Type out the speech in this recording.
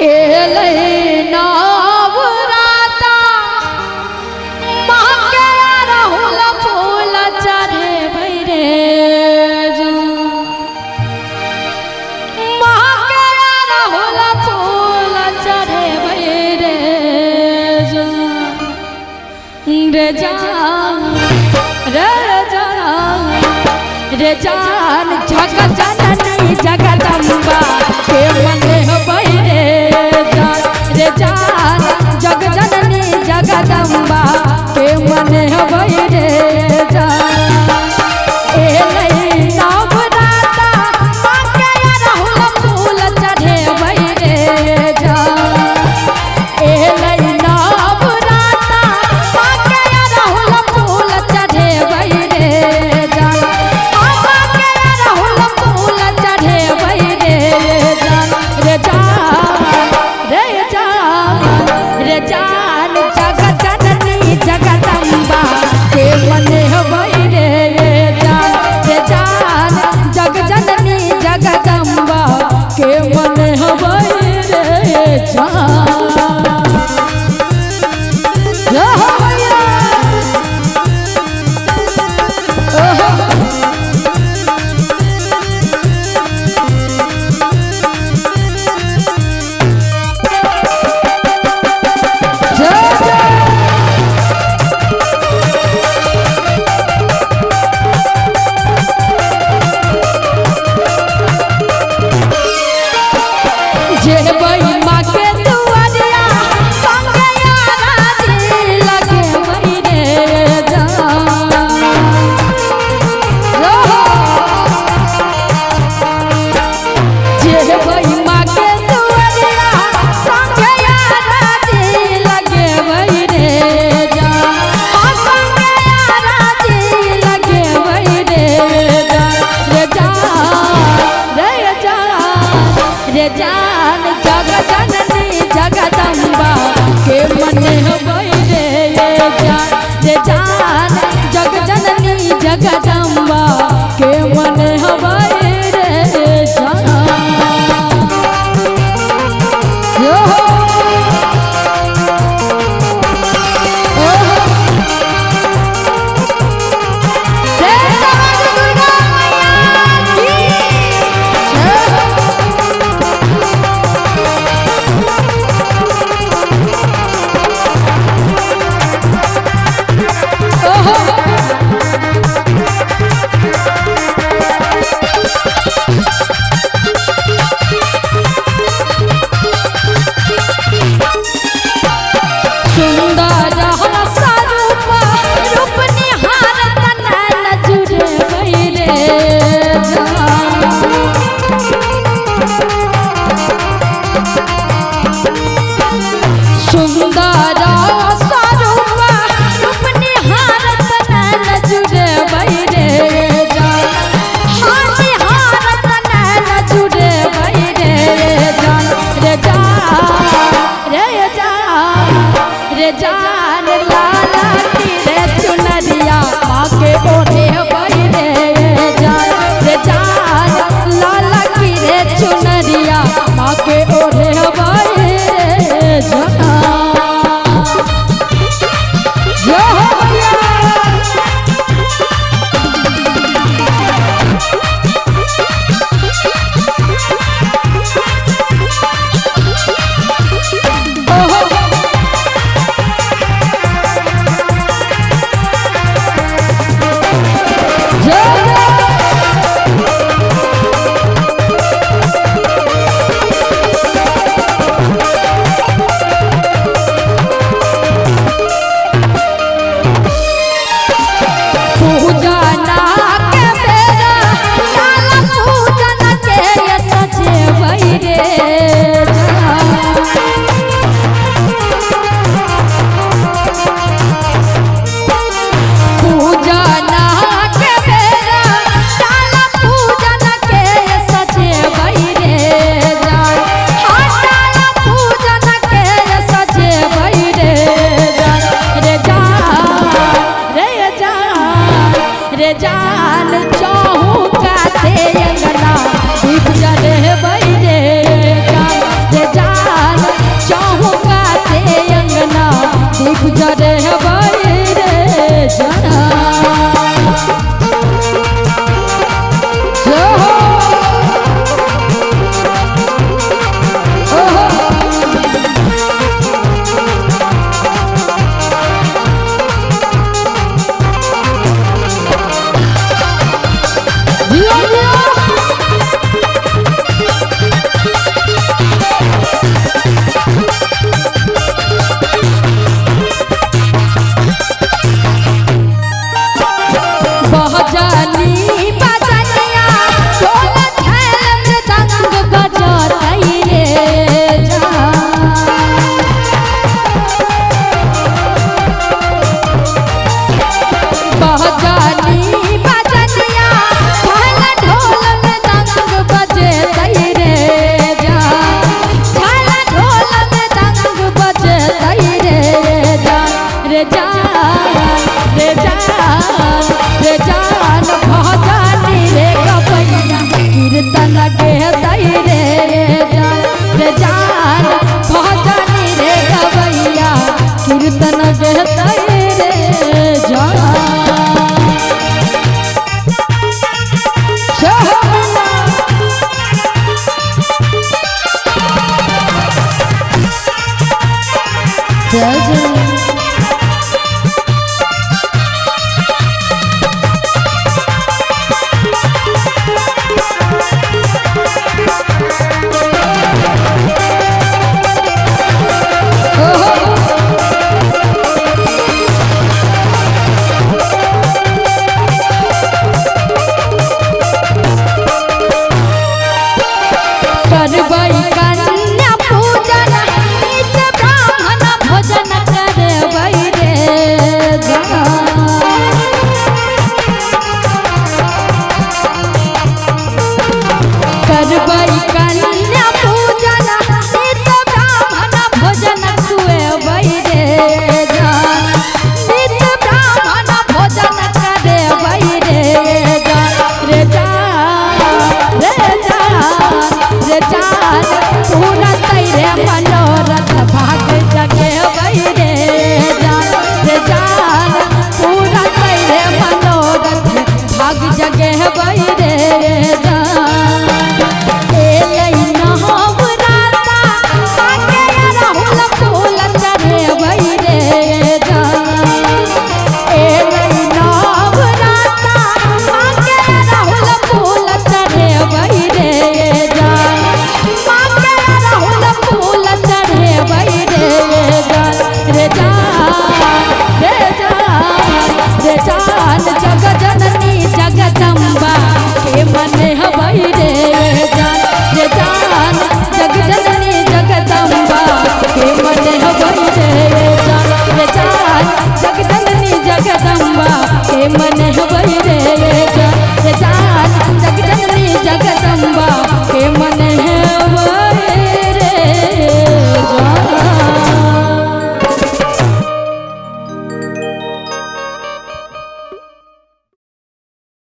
एलै नवराता माँ के अड़हुल फूल चढ़ेबै रे माँ के अड़हुल फूल चढ़ेबै रे रे जान रे जान रे जान जगत जननी जगदम्बा के मन होबै रे जान रे जान जग जननी जगदम्बा के मन होबै रे जान। एलै नवराता माँ के अड़हुल फूल चढ़ेबै रे जान। एलै नवराता माँ के अड़हुल फूल चढ़ेबै रे जान। माँ के अड़हुल फूल चढ़ेबै रे जान रे जान रे जान रे जान जगत जननी जगदम्बा के मन होबै रे जान रे जान जग जननी जगदम्बा के मन होबै रे जान। जय हो भैया। ओहो। जय जय। जेबै माँ के दुआरिया संगे आराधी लगेबै रे जान। जेबै माँ के दुआरिया संगे आराधी लगेबै रे जान। हाँ, संगे आराधी लगेबै रे जान रे जान रे जान रे जान जग जननी जगदम्बा के मन होबै रे जान रे जान जग जननी जगदम्बा के मन होबै रे जान। यो हो। ओहो। जय माता दुर्गा मैया की जय हो। ओहो। सुंदर स्वरूप रूप निहारत नैन जुड़ेबै रे जान। सुंदर स्वरूप रूप निहारत नैन जुड़ेबै रे जान। हाँ, निहारत नैन जुड़ेबै रे जान रे जान रे जान रे जान लाला की रे चुनरिया माँ के ओढ़ेबै रे जान रे जान लाला की रे चुनरिया माँ के ओढ़ेबै रे जान। जय हो भैया। ओहो। जय जय। पूजा ना के बेरा लाल पूजन के सजेबै रे जान। पूजना के बेरा लाल पूजन के सजेबै रे जान। हाँ, लाल पूजन के सजेबै रे जान रे जान रे जान रे जान चौका ते अंगना दीप जरेबै रे जान। जय जय। करबै कन्या पूजन नित ब्राह्मण भोजन करबै रे जान। करबै कन्या पूजन नित ब्राह्मण भोजन खुएबै रे जान। नित ब्राह्मण भोजन करबै रे जान। रे जान रे जान रे जान पूरा तैरे मनोरथ भाग जगेबै रे जान। रे जान पूरा तैरे मनोरथ भाग जगेबै रे जान। एलै नवराता माके अड़हुल फूल चढ़ेबै रे जान। एलै नवराता माके अड़हुल फूल चढ़ेबै रे जान। माके अड़हुल फूल चढ़ेबै रे जान। रे जान रे जान रे जान जग जननी जगदम्बा के मने हबै रे जान। रे जान जग जननी जगदम्बा के मने हबै रे जान। रे जान जग जननी जगदम्बा के मने हबै